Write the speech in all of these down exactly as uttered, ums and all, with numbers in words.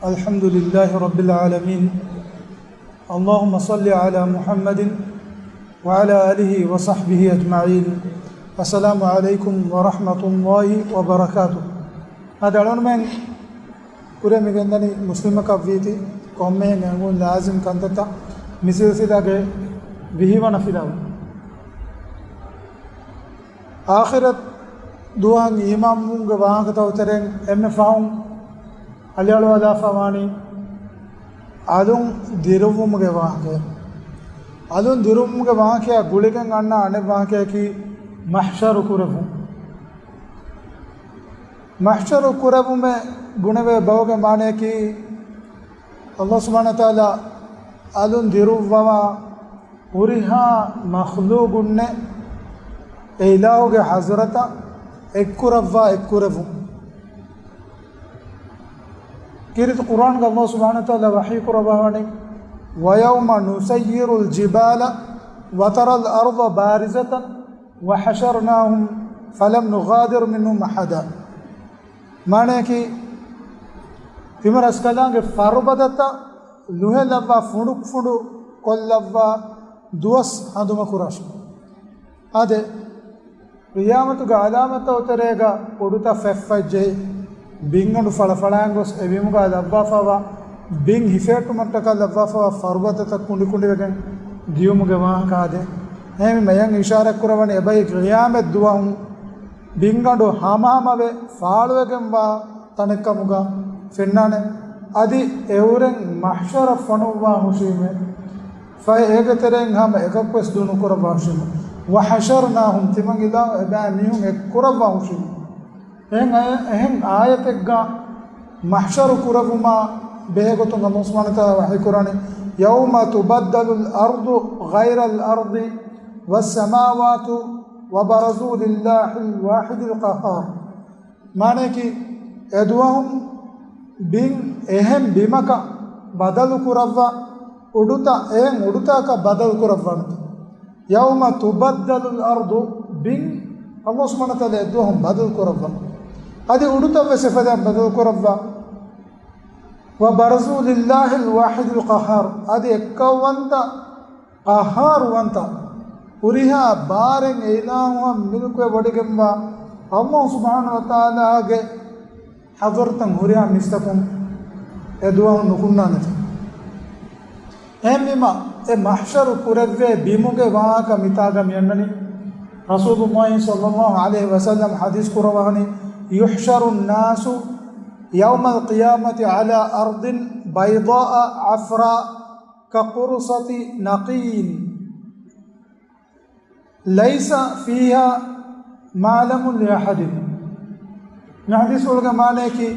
الحمد لله رب العالمين. اللهم صل على محمد وعلى آله وصحبه أجمعين. السلام عليكم ورحمة الله وبركاته. އަދި އަޅުގަނޑުމެން ކުރެ މިގެންދަނީ މުސްލިމަކަށްވީތީ ކޮންމެހެން އެނގުން ލާޒިމް ކަންތައްތައް މި ސިލްސިލާގެ ވިހިވަނަ ފިލާވަ. އާޚިރަތް ދުވަހަށް އީމާންވުމުގެ ވާހަކަތައް ތެރެއިން އެންމެ ފަހުން އަލިއަޅުވާލާފަ ވާނީ އަލުން ދިރުއްވުމުގެ ވާހަކަ. އަލުން ދިރުއްވުމުގެ ވާހަކަޔާ ގުޅިގެން އަންނަ އަނެއް ވާހަކަޔަކީ މަޙްޝަރު ކުރެއްވުން. މަޙްޝަރު ކުރެއްވުމެއް ބުނެވޭ ބަހުގެ މާނަޔަކީ، ﷲ ސުބްޙާނަހޫ ވަތަޢާލާ އަލުން ދިރުއްވަވާ ހުރިހާ މަޚްލޫޤުންނެއް އެ އިލާހުގެ ޙަޟްރަތަށް އެއްކުރައްވާ އެއްކުރެއްވުން. ކީރިތި ޤުރްއާންގަ ﷲ ސުބްޙާނަހޫ ވަތަޢާލާ ވަޙީ ކުރައްވާވަނީ، وَيَوْمَ نُسَيِّرُ الْجِبَالَ وَتَرَى الْأَرْضَ بَارِزَةً وَحَشَرْنَاهُمْ فَلَمْ نُغَادِرْ مِنْهُمْ أَحَدًا. މާނަޔަކީ، ތިމަން ރަސްކަލާނގެ ފަރުބަދަތައް ލުހެލައްވާ ފުނޑުފުނޑު ކޮށްލައްވާ ދުވަސް ހަނދުމަކުރާށި. އާދެ، ޤިޔާމަތުގެ އަލާމަތްތައް ތެރޭގަ އުޑުތައް ފެށްފައްޖެހި، ބިންގަނޑު ފަޅަފަޅާން ގޮސް އެ ބިމުގަ ލައްވާފަވާ ބިން ހިފޭޓުމަށްޓަކާ ލައްވާފަވާ ފަރުބަދަތައް ކުނޑިކުނޑިވެގެން ދިޔުމުގެ ވާހަކަ އާދެ. އެހެންވީމަ އެޔަން އިޝާރަތްކުރައްވަނީ އެބައި ޤިޔާމަތް ދުވަހު ބިންގަނޑު ހަމަހަމަވެ ފާޅުވެގެންވާ ތަނެއްކަމުގަ ފެންނާނެ. އަދި އެއުރެން މަޙްޝަރަށް ފޮނުއްވާ ހުށީމޭ. ފަހެ އޭގެ ތެރެއިން ހަމަ އެކަކުވެސް ދޫނުކުރައްވާ ހުށީމޭ. وَحَشَرْنَاهُمْ، ތިމަން އިލާހު އެބައިމީހުން އެއްކުރައްވާ ހުށީމޭ. އެހެން އަޔަ-، އެހެން އާޔަތެއްގަ މަޙްޝަރު ކުރެއްވުމާ ބެހޭގޮތުން ﷲ ސުބްޙާނަހޫ ވަތަޢާލާ ވަޙީކުރާނީ، يَوْمَ تُبَدَّلُ الْأَرْضُ غَيْرَ الْأَرْضِ وَالسَّمَاوَاتُ وَبَرَزُوا لِلَّهِ الْوَاحِدِ الْقَهَّارِ. މާނަޔަކީ، އެދުވަހުން ބިން އެހެން ބިމަކަށް ބަދަލުކުރައްވާ، އުޑުތައް އެހެން އުޑުތަކަށް ބަދަލުކުރައްވާނެތެ. يَوْمَ تُبَدَّلُ الْأَرْضُ، ބިން ﷲ ސުބްޙާނަހޫ ވަތަޢާލާ އެދުވަހުން ބަދަލުކުރައްވާ. އަދި އުޑުތައްވެސް އެފަދައިން ބަދަލުކުރައްވާ. وَبَرَزُوا لِلَّهِ الْوَاحِدِ الْقَهَّارِ، އަދި އެއްކައުވަންތަ، ޤައްހާރުވަންތަ، ހުރިހާ ބާރެއް އެ އިލާހުއަށް މިލުކުވެ ވޮޑިގެންވާ ﷲ ސުބްޙާނަހޫ ވަތަޢާލާގެ ޙަޟްރަތަށް ހުރިހާ މީސްތަކުން އެ ދުވަހު ނުކުންނާނެތެ. އެހެންވީމަ، އެ މަޙްޝަރު ކުރެއްވޭ ބިމުގެ ވާހަކަ މިތާގަ މިއަންނަނީ. ރަސޫލުﷲ ޞައްލަﷲު ޢަލައިހި ވަސައްލަމަ ޙަދީޘް ކުރައްވަވަނީ، يُحْشَرُ النَّاسُ يَوْمَ الْقِيَامَةِ عَلَى أَرْضٍ بَيْضَاءَ عَفْرَاءَ كَقُرْصَةِ نَقِيٍّ لَيْسَ فِيهَا مَعْلَمٌ لِأَحَدٍ. މި ޙަދީޘްފުޅުގެ މާނަޔަކީ،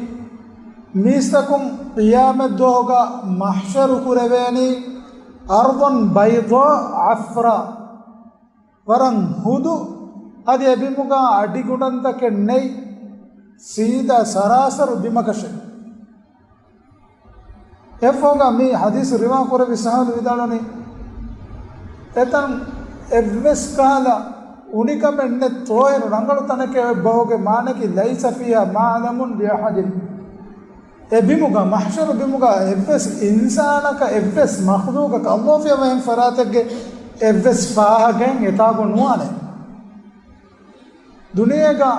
މީސްތަކުން ޤިޔާމަތްދުވަހުގަ މަޙްޝަރު ކުރެވޭނީ أَرْضًا بَيْضَاءَ عَفْرَاءَ، ވަރަށް ހުދު، އަދި އެ ބިމުގަ އަޑިގުނޑަންތަކެއް ނެތް، ސީދާ ސަރާސަރު ބިމަކަށެއް. އެއަށްފަހުގަ މި ޙަދީޘް ރިވާ ކުރެއްވި ޞަޙާބީ ވިދާޅުވަނީ، އެތަން އެއްވެސް ކަހަލަ އުނިކަމެއް ނެތް، ތޯއިރު ރަނގަޅު ތަނެކޭ. އެ ބަހުގެ މާނައަކީ، لَيْسَ فِيهَا مَعْلَمٌ لِأَحَدٍ. އެ ބިމުގަ، މަޙްޝަރު ބިމުގަ އެއްވެސް އިންސާނަކަށް، އެއްވެސް މަޚްލޫޤަކަށް، ﷲ ފިޔަވަހެން ފަރާތެއްގެ އެއްވެސް ފާހަގައެއް އެތާގަ ނުވާނެ. ދުނިޔޭގަ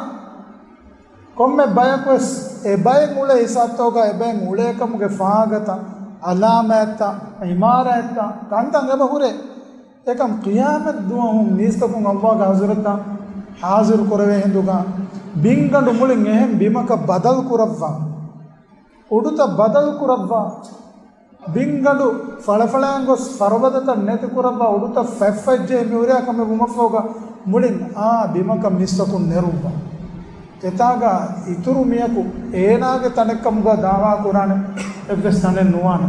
ކޮންމެ ބަޔަކުވެސް އެ ބައެއް އުޅޭ ހިސާބުތަކުގަ އެ ބައެއް އުޅޭ ކަމުގެ ފާހަގަތައް، އަލާމާތްތައް، އިމާރާތްތައް، ކަންތައް އެބަ ހުރޭ. އެކަމް ޤިޔާމަތް ދުވަހު މީސްތަކުން ﷲގެ ޙަޟްރަތަށް ޙާޟިރު ކުރެވޭ ހިނދުގަ ބިންގަނޑު މުޅިން އެހެން ބިމަކަށް ބަދަލު ކުރައްވާ، އުޑުތައް ބަދަލު ކުރައްވާ، ބިންގަނޑު ފަޅަފަޅާން ގޮސް ފަރުބަދަތައް ނެތި ކުރައްވާ، އުޑުތައް ފެށްފައްޖެހި މި ހުރިހާ ކަމެއް ވުމަށްފަހުގަ މުޅިން އާ ބިމަކަށް މީސްތަކުން ނެރުއްވާ. އެތާގަ އިތުރު މީހަކު އޭނާގެ ތަނެއްކަމުގަ ދާވާ ކުރާނެ އެއްވެސް ތަނެއް ނުވާނެ.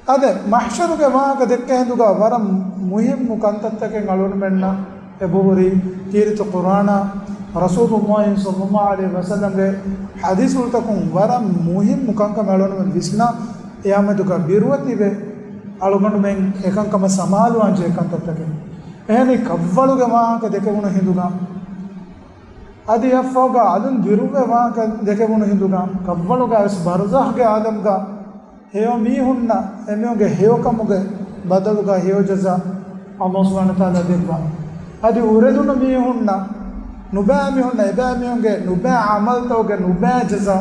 އާދެ، މަޙްޝަރުގެ ވާހަކަ ދެއްކޭ ހިނދުގަ ވަރަށް މުހިއްމު ކަންތައްތަކެއް އަޅުގަނޑުމެންނަށް އެބަހުރި. ކީރިތި ޤުރްއާނާ ރަސޫލުﷲ ޞައްލަﷲު ޢަލައިހި ވަސައްލަމްގެ ޙަދީޘްފުޅުތަކުން ވަރަށް މުހިއްމު ކަންކަމެއް އަޅުގަނޑުމެން ވިސްނާ، ޤިޔާމަތުގަ ބިރުވެތިވެ އަޅުގަނޑުމެން އެކަންކަމަށް ސަމާލުވާންޖެހޭ ކަންތައްތަކެއް. އެހެނީ ކަށްވަޅުގެ ވާހަކަ ދެކެވުނު ހިނދުގަ އަދި އެއަށްފަހުގަ އަލުން ދިރުއްވެ ވާހަކަ ދެކެވުނު ހިނދުގަ، ކައްވަޅުގަ ވެސް ބަރްޒަޚްގެ އާލަމްގަ ހެޔޮ މީހުންނަށް އެމީހުންގެ ހެޔޮކަމުގެ ބަދަލުގަ ހެޔޮ ޖަޒާ ﷲ ސުބްޙާނަހޫ ވަތަޢާލާ ދެއްވާ. އަދި އުރެދުނު މީހުންނަށް، ނުބައި މީހުންނަށް، އެބައި މީހުންގެ ނުބައި ޢަމަލުތަކުގެ ނުބައި ޖަޒާ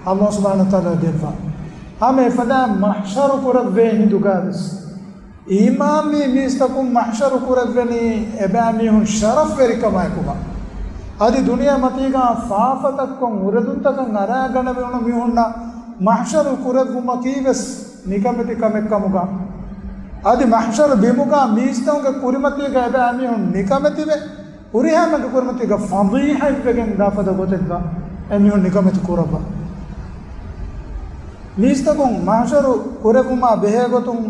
ﷲ ސުބްޙާނަހޫ ވަތަޢާލާ ދެއްވާ. ހަމަ އެފަދަ މަޙްޝަރު ކުރެއްވޭ ހިނދުގަ ވެސް، އީމާންވީ މީސްތަކުން މަޙްޝަރު ކުރެއްވެނީ އެބައިމީހުން ޝަރަފްވެރިކަމާއެކުގަ. އަދި ދުނިޔެ މަތީގަ ފާފަތައްކޮށް އުރެދުންތަކަށް އަރާ ގަނެވުނު މީހުންނަށް މަޙްޝަރު ކުރެއްވުމަކީ ވެސް ނިކަމެތި ކަމެއްކަމުގަ، އަދި މަޙްޝަރު ބިމުގަ މީސްތަކުންގެ ކުރިމަތީގަ އެބައިމީހުން ނިކަމެތިވެ، ހުރިހާމެންގެ ކުރިމަތީގަ ފަޟީޙަތްވެގެން ދާފަދަ ގޮތެއްގަ އެމީހުން ނިކަމެތި ކުރައްވާ. މީސްތަކުން މަޙްޝަރު ކުރެއްވުމާ ބެހޭގޮތުން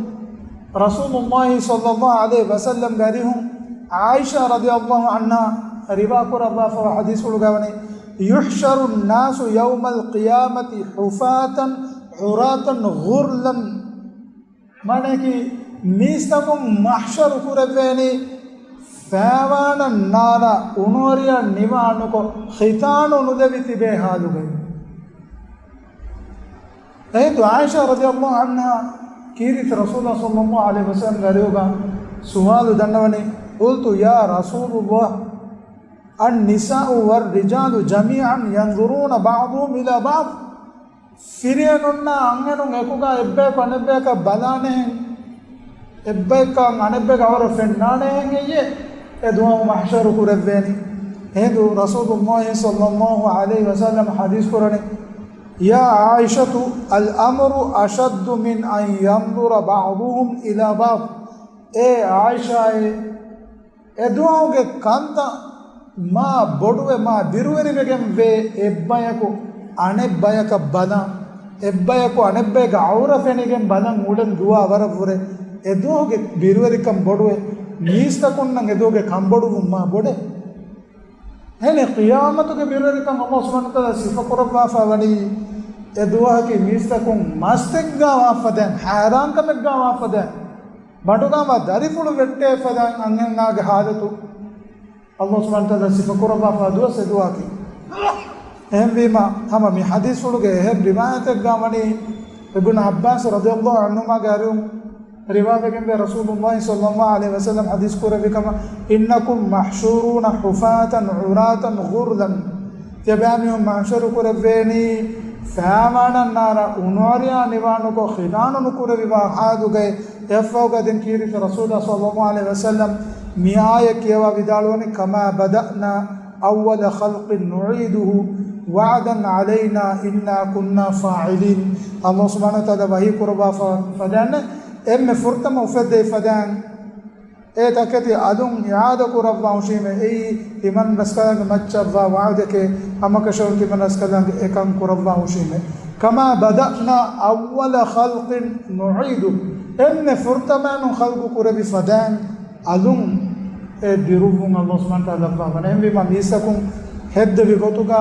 ރަސޫލުﷲ ޞައްލަﷲ ޢަލައިހި ވަސައްލަމްގެ އަރިހުން ޢާއިޝާ ރަޟިޔަﷲ ޢަންހާ ރިވާކުރައްވާފައިވާ ޙަދީޘްފުޅުގައިވަނީ، يحشر الناس يوم القيامة حفاة عراة غرلا. މާނައަކީ، މީސްތަކުން މަޙްޝަރު ކުރެއްވޭނީ ފައިވާނަށް ނާރާ އުނުއަރިއަށް ނިވާނުކޮށް، ޚިތާނު ނުލެވި ތިބޭ ޙާލުގައި. އެހިނދު ޢާއިޝާ ރަޟިޔަﷲ ޢަންހާ ކީރިތި ރަސޫލާ ޞައްލަﷲ ޢަލައިހި ވަސައްލަމްގެ އަރިހުގަ ސުވާލު ދަންނަވަނީ، قلت يا رسول الله، النساء والرجال جميعا ينظرون بعضهم إلى بعض. ފިރިހެނުންނާ އަންހެނުން އެކުގަ އެއްބަޔަކު އަނެއްބަޔަކަށް ބަލާނެހެން، އެއްބަޔަކަށް އަނެއްބަޔަކަށް އައުރަ ފެންނާނެހެން އެއްޔެ އެ ދުވަހު މަޙްޝަރު ކުރެއްވޭނީ. އެހިނދު ރަސޫލުﷲ ޞައްލަﷲ ޢަލައިހި ވަސައްލަމް ޙަދީޘް ކުރަނީ، يا عائشة الأمر أشد من أن ينظر بعضهم إلى بعض. އޭ ޢާއިޝާއޭ، އެދުވަހުގެ ކަންތައް މާ ބޮޑުވެ، މާ ބިރުވެރިވެގެން ވޭ އެއްބަޔަކު އަނެއްބަޔަކަށް ބަލަން، އެއްބަޔަކު އަނެއްބަޔަކަށް އައުރަ ފެނިގެން ބަލަން އުޅެން ދުވާ ވަރަށް ވުރެ. އެދުވަހުގެ ބިރުވެރިކަން ބޮޑުވެ، މީސްތަކުންނަށް އެދުވަހުގެ ކަންބޮޑުވުން މާ ބޮޑެ. އެހެނެ ޤިޔާމަތުގެ ބިރުވެރިކަން ﷲ ސުބްޙާނަހޫ ވަތަޢާލާ ސިފަކުރައްވާފަ ވަނީ، އެދުވަހަކީ މީސްތަކުން މަސްތެއްގާ ވާފަދައިން، ހައިރާންކަމެއްގާ ވާފަދައިން، ބަނޑުގާ ދަރިފުޅު ވެއްޓޭފަދައިން އަންހެނާގެ ޙާލަތު ﷲ ސުބްޙާނަހޫ ވަތަޢާލާ ސިފަކުރައްވާފަ ދުވަސް އެދުވަހަކީ. އެހެންވީމަ، ހަމަ މި ޙަދީޘްފުޅުގެ އެހެން ރިވާޔަތެއްގާ ވަނީ، އިބްނު ޢައްބާސް ރަޟިޔަﷲ ޢަންހުމާގެ އަރިހުން ރިވާވެގެންވޭ، ރަސޫލުﷲ ޞައްލަﷲ ޢަލައިހި ވަސައްލަމް ޙަދީޘް ކުރެއްވި ކަމަށް، إنكم محشورون حفاة عراة غرلا. ތިޔަބައިމީހުން މަޙްޝަރު ކުރެއްވޭނީ ފައިވާނަށް ނާރާ އުނުއަރިއާ ނިވާނުކޮށް، ޚިތާނު ނުކުރެވިވާ ޙާލުގައި. އެއަށްފަހުގަ ދެން ކީރިތި ރަސޫލާ ޞައްލަﷲ ޢަލައިހި ވަސައްލަމް މި އާޔަތް ކިޔަވާ ވިދާޅުވަނީ، كما بدأنا أول خلق نعيده وعدا علينا إنا كنا فاعلين. ﷲ ސުބްޙާނަހޫ ވަތަޢާލާ ވަޙީ ކުރައްވާ ފަ-، ފަދައިން، އެންމެ ފުރަތަމަ އުފެއްދެވި ފަދައިން، އެ ތަކެތި އަލުން އިޢާދަ ކުރައްވާ ހުށީމޭ. އެއީ ތިމަން ރަސްކަލާނގެ މައްޗަށްވާ ވަޢުދެކޭ، ހަމަކަށަވަރުން ތިމަން ރަސްކަލާނގެ އެކަން ކުރައްވާ ހުށީމޭ. كما بدأنا أول خلق نعيده. އެންމެ ފުރަތަމައިނުން ޚަލްޤު ކުރެވި ފަދައިން އަލުން އެ ދިރުއްވުން ﷲ ސުބްޙާނަހޫ ވަތަޢާލާ ލައްވާފަ. އެހެންވީމަ މީސްތަކުން ހެއްދެވި ގޮތުގަ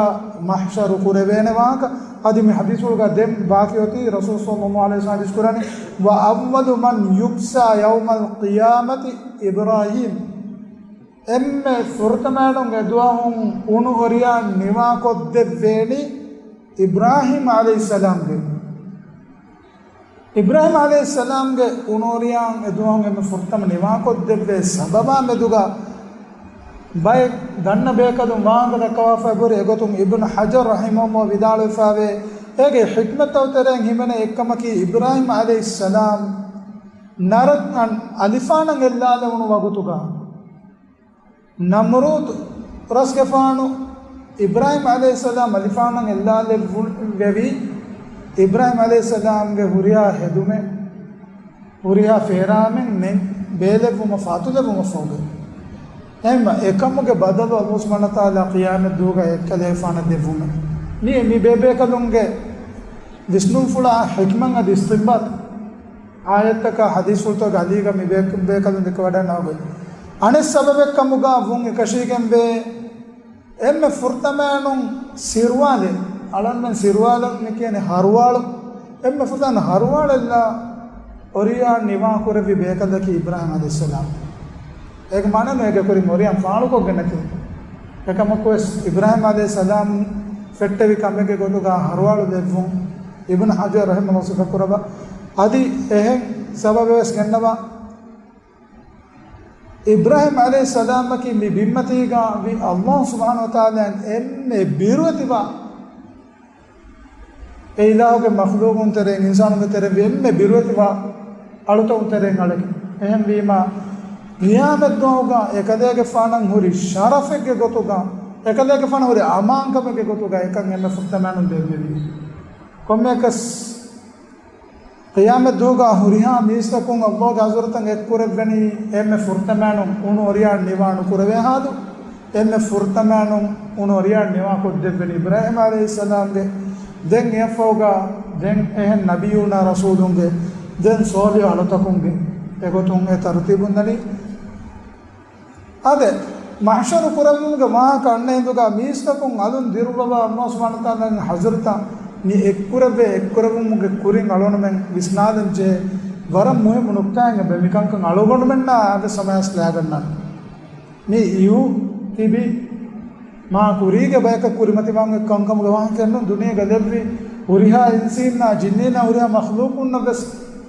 މަޙްޝަރު ކުރެވޭނެ ވާހަކަ އަދި މި ޙަދީޘްފުޅުގަ ދެން ބާކީ އޮތީ ރަސޫލު ޞައްލަﷲ ޢަލައިހި ވަސައްލަމް ޙަދީޘް ކުރަނީ، وأول من يكسى يوم القيامة إبراهيم. އެންމެ ފުރަތަމައިނުން އެދުވަހުން އުނު އޮރިޔާ ނިވާކޮށްދެއްވޭނީ އިބްރާހީމް ޢަލައިހިއްސަލާމްގެ. އިބްރާހީމް ޢަލައިހިއްސަލާމްގެ އުނު އޮރިޔާން އެދުވަހުން އެންމެ ފުރަތަމަ ނިވާކޮށްދެއްވޭ ސަބަބާ މެދުގަ ބައެއް ދަންނަ ބޭކަލުން ވާހަކަ ދައްކަވާފައި ހުރި. އެގޮތުން އިބްނު ޙަޖަރު ރަޙިމަހުﷲ ވިދާޅުވެފައިވޭ، އޭގެ ޙިކްމަތްތައް ތެރެއިން ހިމެނޭ އެއްކަމަކީ އިބްރާހީމް ޢަލައިހިއްސަލާމް ނަރަ-، އަން-، އަލިފާނަށް އެއްލާލެވުނު ވަގުތުގަ ނަމްރޫދު ރަސްގެފާނު އިބްރާހީމް ޢަލައިހިއްސަލާމް އަލިފާނަށް އެއްލާލެއްވެވީ، އިބްރާހީމް ޢަލައިހިއްސަލާމްގެ ހުރިހާ ހެދުމެއް، ހުރިހާ ފޭރާމެއް ނެތް ބޭލެއްވުމަށް ފާތުލެވުމަށްފަހުގައި. އެހެންވެ، އެކަމުގެ ބަދަލު ﷲ ސުބްޙާނަހޫ ވަތަޢާލާ ޤިޔާމަތްދުވަހުގައި އެއްކަލޭގެފާނަށް ދެއްވުމެއް. މި، މި ބޭބޭކަލުންގެ ވިސްނުންފުޅާ ޙިކްމަތް އަދި އިސްތިންބާޠު އާޔަތްތަކާ ޙަދީޘްފުޅުތަކުގެ އަލީގަ މި ބޭ-، ބޭކަލުން ދެކެވަޑަންނަ ވަގުތު. އަނެއް ސަބަބެއްކަމުގަ ވުން އެކަށީގެންވޭ، އެންމެ ފުރަތަމައިނުން ސިރުވާލެއް، އަޅަންމެން ސިރުވާލަށް މި ކިޔަނީ ހަރުވާޅު، އެންމެ ފުރަތަމަ ހަރުވާޅެއްލާ އޮރިޔާ ނިވާކުރެއްވި ބޭކަލަކީ އިބްރާހީމް ޢަލައިހިއްސަލާމް. އޭގެ މާނައެއް ނޫން އޭގެ ކުރިން އޮރިޔާން ފާޅުކޮށްގެންނެތީ. އެކަމަކުވެސް އިބްރާހީމް ޢަލައިހިއްސަލާމް ފެއްޓެވި ކަމެއްގެ ގޮތުގަ ހަރުވާޅު ދެއްވުން އިބްނު ޙަޖަރު ރަޙިމަހުﷲ ސިފަކުރައްވާ. އަދި އެހެން ސަބަބެއް ވެސް ގެންނަވާ. އިބްރާހީމް ޢަލައިހިއްސަލާމަކީ މި ބިންމަތީގަ ވި ﷲ ސުބްޙާނަހޫ ވަތަޢާލާއަށް އެންމެ ބިރުވެތިވާ، އެ އިލާހުގެ މަޚްލޫޤުން ތެރެއިން، އިންސާނުންގެ ތެރެއިން ވި އެންމެ ބިރުވެތިވާ އަޅުތަކުން ތެރެއިން އަޅެކެވެ. އެހެންވީމާ، ޤިޔާމަތްދުވަހުގަ އެކަލޭގެފާނަށް ހުރި ޝަރަފެއްގެ ގޮތުގަ، އެކަލޭގެފާނަށް ހުރި އަމާންކަމެއްގެ ގޮތުގަ އެކަން އެންމެ ފުރަތަމައިން ދެއްވެވީ. ކޮންމެއަކަސް ޤިޔާމަތްދުވަހުގަ ހުރިހާ މީސްތަކުން ﷲގެ ޙަޟްރަތަށް އެއްކުރެއްވެނީ އެންމެ ފުރަތަމައިން އުނު އޮރިޔާ ނިވާ ނުކުރެވޭ ހާލު، އެންމެ ފުރަތަމައިން އުނު އޮރިޔާ ނިވާ ކޮށްދެއްވެނީ އިބްރާހީމް ޢަލައިހިއްސަލާމްގެ. ދެން އެއަށްފަހުގަ ދެން އެހެން ނަބިއްޔޫނާ ރަސޫލުންގެ، ދެން ޞާލިޙު އަޅުތަކުންގެ. އެގޮތުން އެ ތަރުތީބުން ދަނީ. އާދެ، މަޙްޝަރު ކުރެވުމުގެ ވާހަކަ އަންނަ ހިނދުގަ މީސްތަކުން އަލުން ދިރުއްވަވާ ﷲ ސުބްޙާނަހޫ ވަތަޢާލާގެ ޙަޟްރަތަށް މި އެއްކުރެއްވޭ އެއްކުރެވުމުގެ ކުރިން އަޅުގަނޑުމެން ވިސްނާލަން ޖެހޭ ވަރަށް މުހިއްމު ނުކްތާއެއް އެބަ މިކަންކަން އަޅުގަނޑުމެންނާ އާދެ ސަމާސް ލާގަންނާނެ. މި އިހު ތިބި މާ ކުރީގެ ބަޔަކަށް ކުރިމަތިވާން ކަންކަމުގެ ވާހަކައެއް ނޫން. ދުނިޔޭގަ ލެއްވި ހުރިހާ އިންސީންނާ ޖިންނީންނާ ހުރިހާ މަޚްލޫޤުންނަށް ވެސް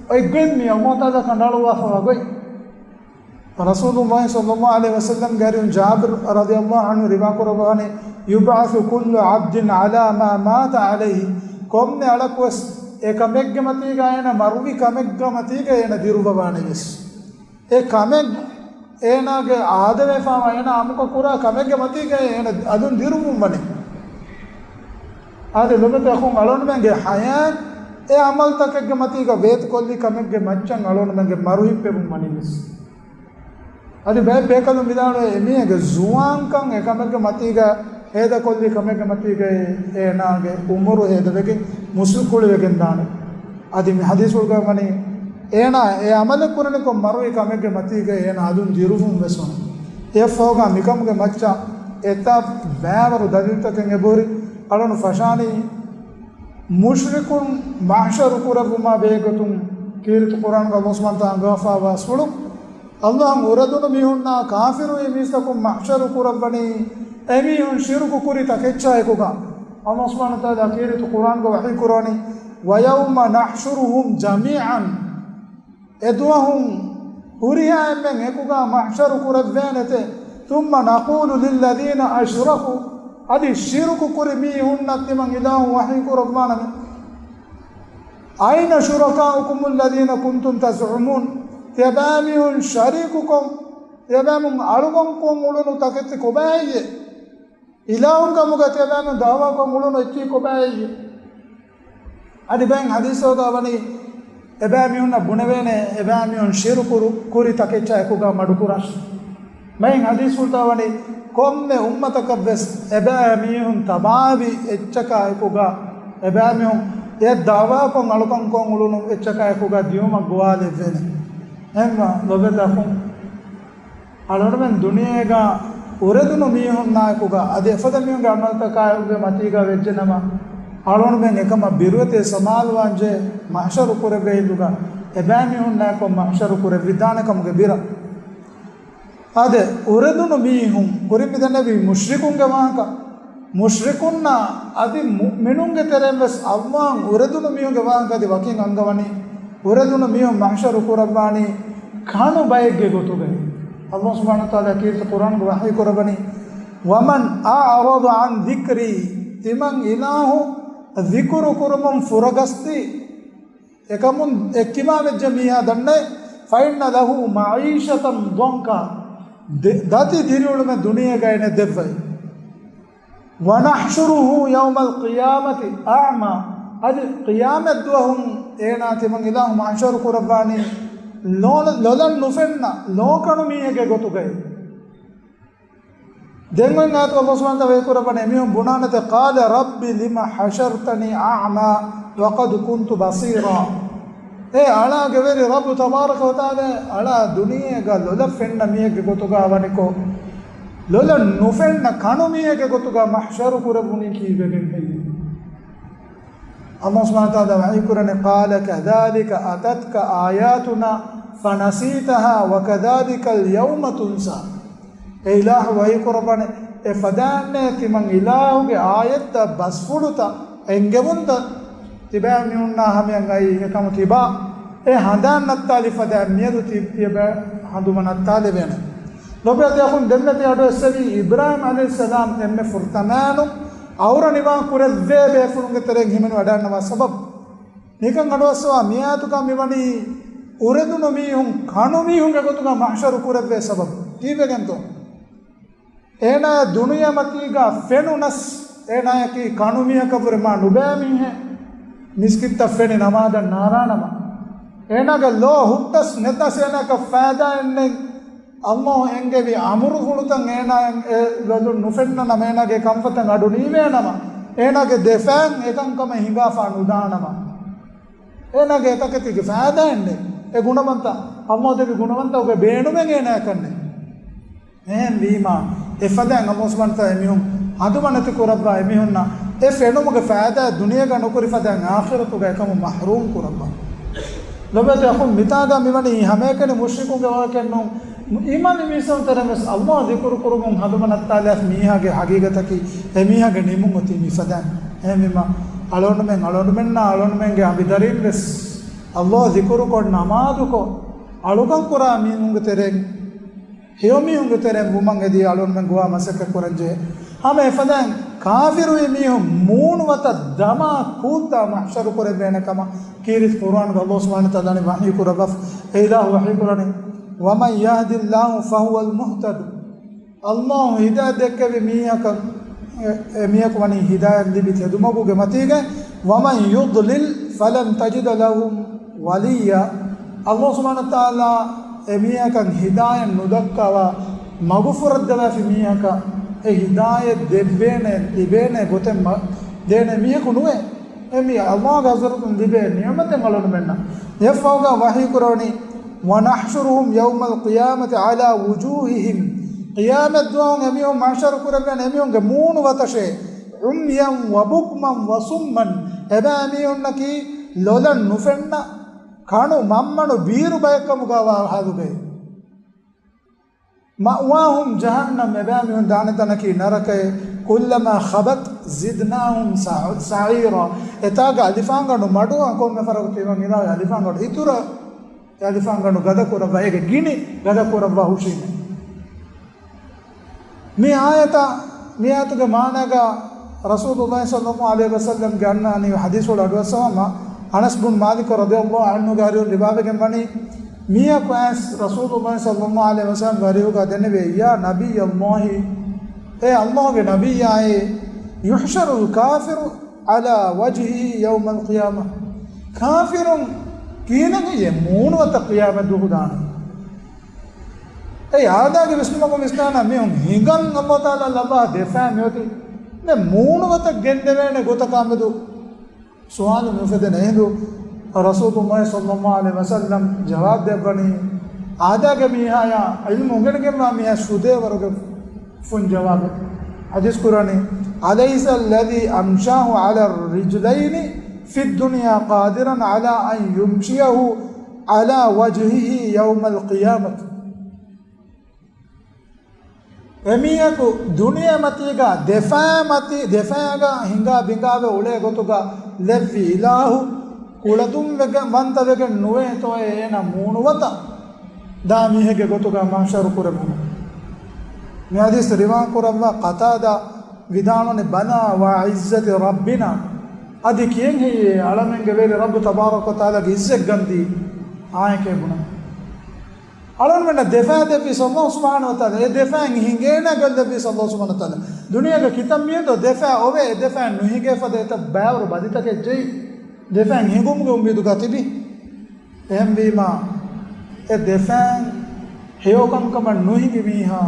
އޮތް ގޮތް މި ﷲ ތަޢާލާ ކަނޑައަޅުއްވާފަވާ ގޮތް. ރަސޫލުﷲ ޞައްލަﷲ ޢަލައިހި ވަސައްލަމްގެ އަރިހުން ޖާބިރު ރަޟިޔަﷲ ޢަންހު ރިވާކުރައްވާނެ، "يبعث كل عبد على ما مات عليه." ކޮންމެ އަޅަކުވެސް އެ ކަމެއްގެ މަތީގަ އޭނަ މަރުވި ކަމެއްގެ މަތީގަ އޭނަ ދިރުއްވަވާނެ ވެސް. އެ ކަމެއް އޭނާގެ އާދަވެފާވާ އޭނާ އަމުކަ ކުރާ ކަމެއްގެ މަތީގައި އޭނަ އަލުން ދިރުއްވުން ވަނީ. އާދެ، ލޮބުވެތި އަޚުން، އަޅުގަނޑުމެންގެ ޙަޔާތް އެ އަމަލުތަކެއްގެ މަތީގަ ވޭތުކޮށްލި ކަމެއްގެ މައްޗަށް އަޅުގަނޑުމެންގެ މަރު ހިއްޕެވުން ވަނީ ވެސް. އަދި ބައެއް ބޭކަލުން ވިދާޅުވޭ، އެމީހެއްގެ ޒުވާންކަން އެ ކަމެއްގެ މަތީގަ، ހޭދަކޮށްލި ކަމެއްގެ މަތީގައި އޭނާގެ އުމުރު ހޭދަވެގެން މުސްލި ކުޅިވެގެން ދާނެ. އަދި މި ޙަދީޘްފުޅުގަ ވަނީ، އޭނާ އެ އަމަލެއް ކުރަނިކޮށް މަރުވި ކަމެއްގެ މަތީގައި އޭނާ އަލުން ދިރުއްވުން ވެސް ވަނީ. އެއަށްފަހުގަ މިކަމުގެ މައްޗަށް އެތާ ބައިވަރު ދަލީލުތަކެއް އެބަހުރި. އަޅުން ފަށާނީ، މުޝްރިކުން މަޙްޝަރު ކުރެއްވުމާ ބެހޭގޮތުން ކީރިތި ޤުރްއާނުގަ ﷲ ސުބްޙާނަހޫ ވަތަޢާލާ އަންގަވާފައިވާ އަސްފުޅު، ﷲ އަށް އުރެދުނު މީހުންނާ ކާފިރުވި މީސްތަކުން މަޙްޝަރު ކުރައްވަނީ އެމީހުން ޝިރުކު ކުރި ތަކެއްޗާއެކުގަ. ﷲ ސުބްޙާނަހޫ ވަތަޢާލާ ކީރިތި ޤުރްއާނުގަ ވަޙީ ކުރާނީ، "ويوم نحشرهم جميعا." އެދުވަހު ހުރިހާ އެންމެން އެކުގަ މަޙްޝަރު ކުރެއްވޭނެތެ. "ثم نقول للذين أشركوا." އަދި ޝިރުކު ކުރި މީހުންނަށް ތިމަން އިލާހު ވަޙީ ކުރައްވާނަމޭ، "أين شركاؤكم الذين كنتم تزعمون؟" ތިޔަބައިމީހުން ޝަރީކުކޮށް، ތިޔަބައިމީހުން އަޅުކަންކޮށް އުޅުނު ތަކެތި ކޮބާހެއްޔޭ؟ އިލާހުން ކަމުގަ ތިޔަބައިމީހުން ދަޢުވާކޮށް އުޅުނު އެއްޗިހި ކޮބާހެއްޔޭ؟ އަދި ބައެއް ޙަދީޘްތަކުގަ ވަނީ، އެބައިމީހުންނަށް ބުނެވޭނެ، އެބައިމީހުން ޝިރުކު ކުރި ތަކެއްޗާ އެކުގަ މަޑުކުރާށޭ. ބައެއް ޙަދީޘްފުޅުތަކުގަ ވަނީ، ކޮންމެ އުއްމަތަކަށްވެސް އެބައިމީހުން ތަބާވި އެއްޗަކާ އެކުގަ، އެބައިމީހުން އެ ދަޢުވާކޮށް އަޅުކަންކޮށް އުޅުނު އެއްޗަކާ އެކުގަ ދިޔުމަށް ގޮވާލެއްވޭނެ. އެހެންވީމާ، ލޮބުވެތި އަޚުން، އަޅުގަނޑުމެން ދުނިޔޭގަ އުރެދުނު މީހުންނާއެކުގަ އަދި އެފަދަ މީހުންގެ އަމަލުތަކާއެކުގެ މަތީގަ ވެއްޖެނަމަ، އަޅުގަނޑުމެން އެކަމަށް ބިރުވެތި ސަމާލުވާންޖެހޭ މަޙްޝަރު ކުރެއްވޭ ހިނދުގަ އެބައިމީހުންނާއެކު މަޙްޝަރު ކުރެއްވިދާނެ ކަމުގެ ބިރަށް. އާދެ، އުރެދުނު މީހުން، ކުރިން މިދެންނެވީ މުޝްރިކުންގެ ވާހަކަ. މުޝްރިކުންނާ އަދި މުއުމިނުންގެ ތެރެއިން ވެސް އައްލާހު އުރެދުނު މީހުންގެ ވާހަކަ އަދި ވަކިން އަންގަވަނީ، އުރެދުނު މީހުން މަޙްޝަރު ކުރައްވާނީ ކަނު ބައެއްގެ ގޮތުގައި. އައްލާހު ސުބްޙާނަހޫ ވަތަޢާލާ ކީރިތި ޤުރްއާނުގަ ވަޙީ ކުރައްވަނީ، "ومن أعرض عن ذكري." ތިމަން އިލާހު ޛިކުރު ކުރުމުން ފުރަގަސްދީ، އެކަމުން އެއްކިބާވެއްޖެ މީހާ ދަންނައި، "فإن له معيشة ضنكا." ދެ-، ދަތި ދިރިއުޅުމެއް ދުނިޔޭގައި އޭނަ ދެއްވައި. "ونحشره يوم القيامة أعمى." އަދި ޤިޔާމަތްދުވަހުން އޭނާ ތިމަން އިލާހު މަޙްޝަރު ކުރައްވާނީ ލޯ-، ލޮލަށް ނުފެންނަ ލޯކަނު މީހެއްގެ ގޮތުގައި. ދެން އޮތް އާޔަތު އައްލާހު ސުބްޙާނަހޫ ވަތަޢާލާ ވަޙީ ކުރައްވަނީ އެމީހުން ބުނާނެތެ، "قال رب لم حشرتني أعمى وقد كنت بصيرا." އޭ އަޅާ ގެވެރި ރައްބު ތަބާރަކަ ވަތަޢާލާ، އަޅާ ދުނިޔޭގަ ލޮލަށް ފެންނަ މީހެއްގެ ގޮތުގަ ވަނިކޮށް، ލޮލަށް ނުފެންނަ ކަނު މީހެއްގެ ގޮތުގަ މަޙްޝަރު ކުރެއްވުނީ ކީއްވެގެން ހެއްޔެވެ؟ އައްލާހު ސުބްޙާނަހޫ ވަތަޢާލާ ވަޙީ ކުރަނީ، "قال كذلك أتتك آياتنا فنسيتها وكذلك اليوم تنسى." އޭ އިލާހު ވަޙީ ކުރައްވަނީ، އެ ފަދައިންނޭ ތިމަން އިލާހުގެ އާޔަތްތައް، ބަސްފުޅުތައް، އެންގެވުންތައް ތިބާ މީހުންނާ ހަމަޔަށް އައީ އެކަމު ތިބާ އެ ހަނދާން ނައްތާލި ފަދައިން މިއަދު ތި ތިޔަބަ ހަނދުމަ ނައްތާލެވޭނެ. ލޮބުވެތި އަޚުން، ދެންނެތި އަޑު އެއްސެވީ އިބްރާހިމް ޢަލައިހިއްސަލާމް އެންމެ ފުރަތަމައިނު އައުރަ ނިވާން ކުރެއްވޭ ބޭފުޅުންގެ ތެރެއިން ހިމެނި ވަޑައިންނަވާ ސަބަބު. ނިކަން އަޑުއައްސަވާ މިއާޔަތުގަ މިވަނީ އުރެދުނު މީހުން ކަނު މީހުންގެ ގޮތުގަ މަޙްޝަރު ކުރެއްވޭ ސަބަބު. ކީއްވެގެންތޯ؟ އޭނާ ދުނިޔެމަތީގަ ފެނުނަސް، އޭނާޔަކީ ކަނުމީހަކަށްވުރެ މާ ނުބައި މީހެއް. މިސްކިތްތައް ފެނި ނަމާދަށް ނާރާނަމަ، އޭނާގެ ލޯ ހުއްޓަސް ނެތަސް އޭނާއަކަށް ފައިދާއެއް ނެތް. އައްލާހު އެންގެވި އަމުރުފުޅުތައް އޭނާއަށް އެ ލޮލުން ނުފެންނަނަމަ، އޭނާގެ ކަންފަތަށް އަޑު ނީވޭނަމަ، އޭނާގެ ދެފައިން އެކަންކަމެއް ހިނގާފާ ނުދާނަމަ، އޭނާގެ އެތަކެތީގެ ފައިދާއެއް ނެތް. އެ ގުނަވަންތަ، އައްލާހު ދެއްވި ގުނަވަންތަކުގެ ބޭނުމެއް އޭނާއަކަށް ނެތް. އެހެންވީމާ، އެފަދައިން އައްލާހު ސުބްޙާނަހޫ ވަތަޢާލާ އެމީހުން ހަނދުމަ ނެތި ކުރައްވާ، އެމީހުންނަށް އެ ފެނުމުގެ ފައިދާ ދުނިޔޭގަ ނުކުރި ފަދައިން އާޚިރަތުގަ އެކަމުން މަޙްރޫމް ކުރައްވާ. ލޮބުވެތި އަޚުން، މިތާގަ މިވަނީ ހަމައެކަނި މުޝްރިކުންގެ ވާހަކައެއް ނޫން. އީމާން މީސްތަކުން ތެރޭ ވެސް އައްލާހު ޒިކުރު ކުރުމުން ހަނދުމަ ނައްތާލާފަ މީހާގެ ހަގީގަތަކީ އެމީހާގެ ނިމުން އޮތީ މިފަދައިން. އެހެންވީމާ، އަޅުގަނޑުމެން، އަޅުގަނޑުމެންނާ އަޅުގަނޑުމެންގެ އަނބިދަރީން ވެސް އައްލާހު ޒިކުރުކޮށް، ނަމާދުކޮށް، އަޅުކަން ކުރާ މީހުންގެ ތެރެއިން ހެޔޮ މީހުންގެ ތެރެއިން ވުމަށް އެދި އަޅުގަނޑުމެން ގޮވާ މަސައްކަތް ކުރަންޖެހޭ. ހަމަ އެފަދައިން ކާފިރުވި މީހުން މޫނުވަތަށް ދަމާ ކޫއްދާ މަޙްޝަރު ކުރެއްވޭނެ ކަމަށް ކީރިތި ޤުރުއާނުގަ އައްލާހު ސުބްޙާނަހޫ ވަތަޢާލާ ވަޙީ ކުރައްވާފަ. އެ އިލާހު ވަޙީ ކުރަނީ، وَمَن يَهْدِ اللَّهُ فَهُوَ الْمُهْتَدِ. އައްލާހު ހިދާޔަތް ދެއްކެވި މީހަކަށް، އެ، އެ މީހަކު ވަނީ ހިދާޔަތް ލިބި ތެދުމަގުގެ މަތީގަ. وَمَن يُضْلِلْ فَلَن تَجِدَ لَهُ وَلِيًّا. އައްލާހު ސުބްޙާނަހޫ ވަތަޢާލާ އެ މީހަކަށް ހިދާޔަތް ނުދައްކަވާ، މަގުފުރައްދަވާފި މީހަކަށް އެ ހިދާޔަތް ދެއްވޭނެ، ލިބޭނެ ގޮތެއް މަ-، ދޭނެ މީހަކު ނުވޭ. އެ މީ އައްލާހުގެ ޙަޟްރަތުން ލިބޭ ނިޢުމަތެއް އަޅުގަނޑުމެންނަށް. އެއަށްފަހުގަ ވަޙީ ކުރަވަނީ، وَنَحْشُرُهُمْ يَوْمَ الْقِيَامَةِ عَلَىٰ وُجُوهِهِمْ. ޤިޔާމަތް ދުވަހު އެމީހުން މަޙްޝަރު ކުރެވޭނެ އެމީހުންގެ މޫނު ވަތަށޭ، عُمْيًا وَبُكْمًا وَصُمًّا. އެބައިމީހުންނަކީ ލޮލަށް ނުފެންނަ، ކަނު މަންމަނު ބީރު ބައެއްކަމުގަ ވާ ހާލުގައި. مَأْوَاهُمْ جَهَنَّمُ، އެބައިމީހުން ދާނެ ތަނަކީ ނަރަކައެއް. كُلَّمَا خَبَتْ زِدْنَاهُمْ سَعِيرًا. އެތާގަ އަލިފާންގަނޑު މަޑުވާ ކޮންމެ ފަރަގު ތިމަން އިލާހު އަލިފާންގަނޑު އިތުރަށް އެ އަލިފާންގަނޑު ގަދަކުރައްވާ، އޭގެ ގިނި ގަދަކުރައްވާ ހުށީމޭ. މި އާޔަތަށް، މި އާޔަތުގެ މާނާގަ ރަސޫލުﷲ ޞައްލަﷲ ޢަލައިހި ވަސައްލަމްގެ އަންނާނީ ޙަދީޘްފުޅު އަޑުއައްސަވަމާ، އަނަސް ބުން މާލިކު ރަޟިޔަﷲ ޢަންހުގެ އަރިހުން ރިވާވެގެން ވަނީ، މީހަކު އައިސް ރަސޫލުﷲ ޞައްލަﷲ ޢަލައިހި ވަސައްލަމްގެ އަރިހުގަ ދެންނެވި، يَا نَبِيَّ اللَّهِ، އޭ އައްލާހުގެ ނަބިއްޔާއޭ، يُحْشَرُ الْكَافِرُ عَلَىٰ وَجْهِهِ يَوْمَ الْقِيَامَةِ. ކާފިރުން ކިހިނެއް ހެއްޔޭ މޫނުވަތަށް ޤިޔާމަތް ދުވަހު ދާނީ؟ އެ އާދައިގެ ވިސްނުމަކުން ވިސްނާނަ މީހުން ހިނގަން އައްލާހު ތަޢާލާ ލައްވާ ދެފައި މިއޮތީ. ދެން މޫނުވަތަށް ގެންދެވޭނެ ގޮތަކާމެދު ސުވާލު ނުފެދޭނެ އެހިނދު ރަސޫލުﷲ ޞައްލަﷲ ޢަލައިހި ވަސައްލަމް ޖަވާބު ދެއްވަނީ، އާދައިގެ މީހާޔާ ޢިލްމު އުނގެނިގެންވާ މީހާ ޝުދޭވަރުގެ ފުން ޖަވާބެއް. ޙަދީޘް ކުރަނީ، أَلَيْسَ الَّذِي أَمْشَاهُ عَلَى الرِّجْلَيْنِ فِي الدُّنْيَا قَادِرًا عَلَىٰ أَن يُمْشِيَهُ عَلَىٰ وَجْهِهِ يَوْمَ الْقِيَامَةِ. އެމީހަކު ދުނިޔެމަތީގަ ދެފައި މަތި، ދެފައިގަ ހިނގާ ބިނގާވެ އުޅޭ ގޮތުގަ ލެއްވި އިލާހު ކުޅަދުންވެގެން ވަންތަވެގެން ނުވޭތޯއޭ އޭނަ މޫނުވަތަށް ދާ މީހެއްގެ ގޮތުގަ މަޙްޝަރު ކުރެވުމުން. މި ޙަދީޘް ރިވާ ކުރައްވާ ޤަތާދާ ވިދާޅުވަނީ، بَلَىٰ وَعِزَّةِ رَبِّنَا، އަދި ކިޔެން ހެއްޔޭ އަޅަމެންގެ ވެރި ރައްބު ތަބާރަކަ ވަތަޢާލާގެ ޢިއްޒަތްގަންދީ އާނއެކޭ ބުނަން. އަޅުގަނޑުމެންނަށް ދެފައި ދެއްވީސް އައްލާހު ސުބްޙާނަހޫ ވަތަޢާލާ، އެ ދެފައިން ހިނގޭނެ ގޮތް ދެއްވީސް އައްލާހު ސުބްޙާނަހޫ ވަތަޢާލާ. ދުނިޔޭގަ ކިތައް މީހުންތޯ ދެފައި އޮވޭ، އެ ދެފައިން ނުހިނގޭ ފަދަ އެތައް ބައިވަރު ބަލިތަކެއް ޖެހި، ދެފައިން ހިނގުމުގެ އުއްމީދުގަ ތިބި. އެހެންވީމާ، އެ ދެފައިން ހެޔޮކަންކަމަށް ނުހިނގި މީހާ،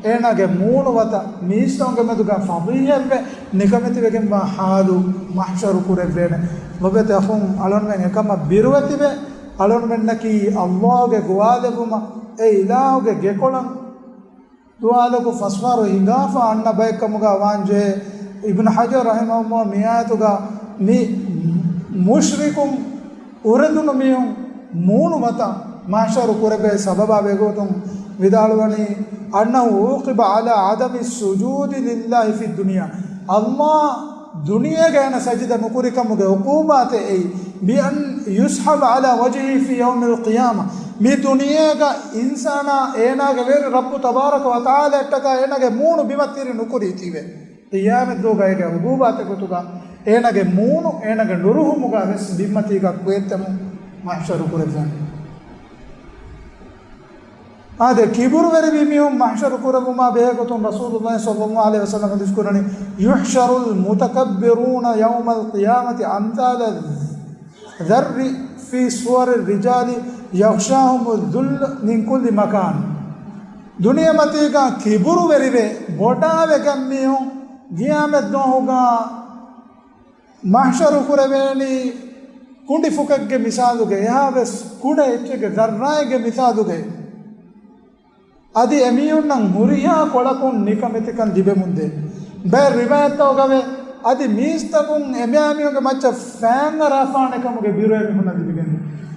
އޭނާގެ މޫނުވަތަށް މީސްތަކުންގެ މެދުގަ ފަޟީޙަތްވެ ނިކަމެތިވެގެންވާ ޙާލު މަޙްޝަރު ކުރެއްވޭނެ. ލޮބުވެތި އަޚުން، އަޅުގަނޑުމެން އެކަމަށް ބިރުވެތިވެ، އަޅުގަނޑުމެންނަކީ އައްލާހުގެ ގޮވާލެއްވުމަށް އެ އިލާހުގެ ގެކޮޅަށް ދުވާލަކު ފަސްވާރު ހިނގާފަ އަންނަ ބައެއްކަމުގަ ވާންޖެހޭ. އިބްނު ޙަޖަރު ރަޙިމަހުﷲ މި އާޔަތުގަ މި މުޝްރިކުން އުރެދުނު މީހުން މޫނު މަތަށް މަޙްޝަރު ކުރެވޭ ސަބަބާ ވެގޮތުން ވިދާޅުވަނީ، أنه عوقب على عدم السجود لله في الدنيا. ﷲ ދުނިޔޭގަ އޭނަ ސަޖިދަ ނުކުރިކަމުގެ ޢުޤޫބާތެއް އެއީ، بأن يسحب على وجهه في يوم القيامة. މި ދުނިޔޭގަ އިންސާނާ އޭނާގެ ވެރި ރައްބު ތަބާރަކަ ވަތަޢާލާއަށްޓަކާ އޭނާގެ މޫނު ބިމަށް ތިރި ނުކުރީތީވެ. ޤިޔާމަތްދުވަހުގަ އޭގެ ޢުޤޫބާތެއް ގޮތުގަ އޭނާގެ މޫނު އޭނާގެ ނުރުހުމުގަ ވެސް ބިންމަތީގަ ކުއްތަމުން މަޙްޝަރު ކުރެއްވާނެ. އާދެ، ކިބުރުވެރިވި މީހުން މަޙްޝަރު ކުރެއްވުމާ ބެހޭ ގޮތުން ރަސޫލުﷲ ޞައްލަﷲ ޢަލައިހި ވަސައްލަމަ ޙަދީޘް ކުރަނީ، يحشر المتكبرون يوم القيامة أمثال الذر في صور الرجال يغشاهم الذل من كل مكان. ދުނިޔެމަތީގަ ކިބުރުވެރިވެ ބޮޑާވެގެން މީހުން ޤިޔާމަތްދުވަހުގަ މަޙްޝަރު ކުރެވޭނީ ކުނޑިފުކެއްގެ މިސާލުގައި، އެހާވެސް ކުޑަ އެއްޗެއްގެ ޒައްރާއެއްގެ މިސާލުގައި. އަދި އެމީހުންނަށް ހުރިހާ ކޮޅަކުން ނިކަމެތިކަން ލިބެމުންދޭ. ބައެއް ރިވާޔަތްތަކުގަވެ އަދި މީސްތަކުން އެމެއާމީހުންގެ މައްޗަށް ފައިން އަރާފާނެ ކަމުގެ ބިރު އެމީހުންނަށް ލިބިގެން.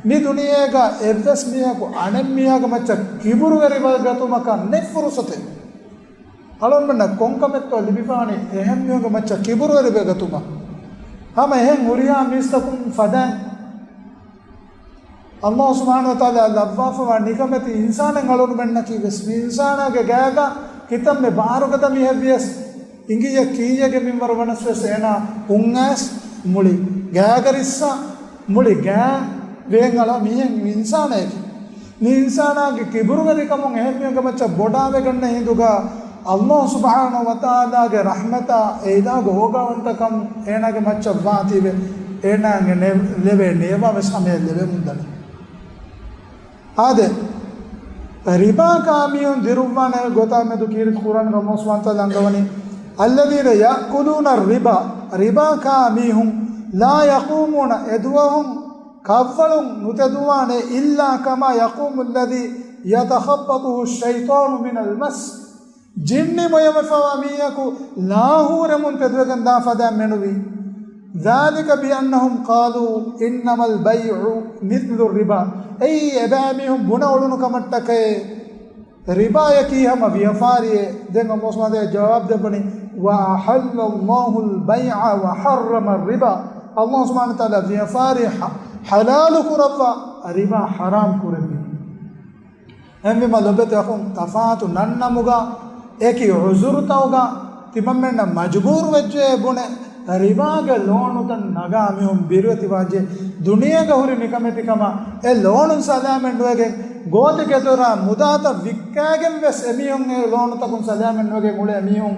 މި ދުނިޔޭގަ އެއްވެސް މީހަކު އަނެއް މީހާގެ މައްޗަށް ކިބުރުވެރިވެގަތުމަކަށް ނެތް ފުރުސަތެއް. އަޅުގަނޑުމެންނަށް ކޮންކަމެއްތޯ ލިބިފާނީ އެހެން މީހުންގެ މައްޗަށް ކިބުރުވެރިވެގަތުމަށް. ހަމަ އެހެން ހުރިހާ މީސްތަކުން ފަދައިން ﷲ ސުބްޙާނަހޫ ވަތަޢާލާ ލައްވާފަވާ ނިކަމެތި އިންސާނެއް އަޅުގަނޑުމެންނަކީ ވެސް މި އިންސާނާގެ ގާގަ ކިތަންމެ ބާރުގަދަ މީހެއް ވިޔަސް، އިނގިއްޔެ ކީއްޔެއްގެ މިންވަރު ވަނަސް ވެސް އޭނާ ހުން އައިސް މުޅި ގާގަ ރިއްސާ މުޅި ގާ ވޭން އަޅާ މީހެއް މި އިންސާނައަކީ. މި އިންސާނާގެ ކިބުރުވެރިކަމުން އެހެން މީހުންގެ މައްޗަށް ބޮޑާވެގަންނަ ހިނދުގަ، ﷲ ސުބްޙާނަހޫ ވަތަޢާލާގެ ރަޙްމަތާ އެ އިލާހުގެ އޯގާވަންތަކަން އޭނާގެ މައްޗަށް ވާތީވެ، އޭނާއަށް ނެ-، ލެވޭ ނޭވާ ވެސް ހަމަޔަށް ލެވެމުންދަނީ. އާދެ، ރިބާ ކާ މީހުން ދިރުއްވާނެ ގޮތާ މެދު ކީރިތި ޤުރްއާނުގަ ﷲ ސުބްޙާނަހޫ ވަތަޢާލާ އަންގަވަނީ، الذين يأكلون الربا، ރިބާ ކާ މީހުން، لا يقومون، އެދުވަހުން ކަށްވަޅުން ނުތެދުވާނެ، إلا كما يقوم الذي يتخبطه الشيطان من المس، ޖިންނި މޮޔަމެފަވާ މީހަކު ލާހޫރެމުން ތެދުވެގެން ދާ ފަދައިން މެނުވީ. ذلك بأنهم قالوا إنما البيع مثل الربا. އެއީ އެބައިމީހުން ބުނެ އުޅުނު ކަމަށްޓަކައި، ރިބާޔަކީ ހަމަ ވިޔަފާރިއޭ. ދެން ﷲ ސުބްޙާނަހޫ ވަތަޢާލާ ޖަވާބު ދެއްވަނީ، وأحل الله البيع وحرم الربا. ﷲ ސުބްޙާނަހޫ ވަތަޢާލާ ވިޔަފާރި ޙަ-، ޙަލާލު ކުރައްވާ، ރިބާ ޙަރާމް ކުރެއްވި. އެހެންވީމަ ލޮބުވެތި އަޚުން، ތަފާތު ނަންނަމުގަ، އެކި ޢުޛުރުތަކުގަ ތިމަންމެންނަށް މަޖުބޫރު ވެއްޖެ ބުނެ، ރިބާގެ ލޯނުތައް ނަގާ މީހުން ބިރުވެތިވާންޖެ، ދުނިޔޭގަ ހުރި ނިކަމެތިކަމަށް އެ ލޯނުން ސަލާމަތް ނުވެގެން، ގޯތިގެދޮރާ މުދާތައް ވިއްކާގެން ވެސް އެމީހުން އެ ލޯނުތަކުން ސަލާމަތް ނުވެގެން އުޅޭ މީހުން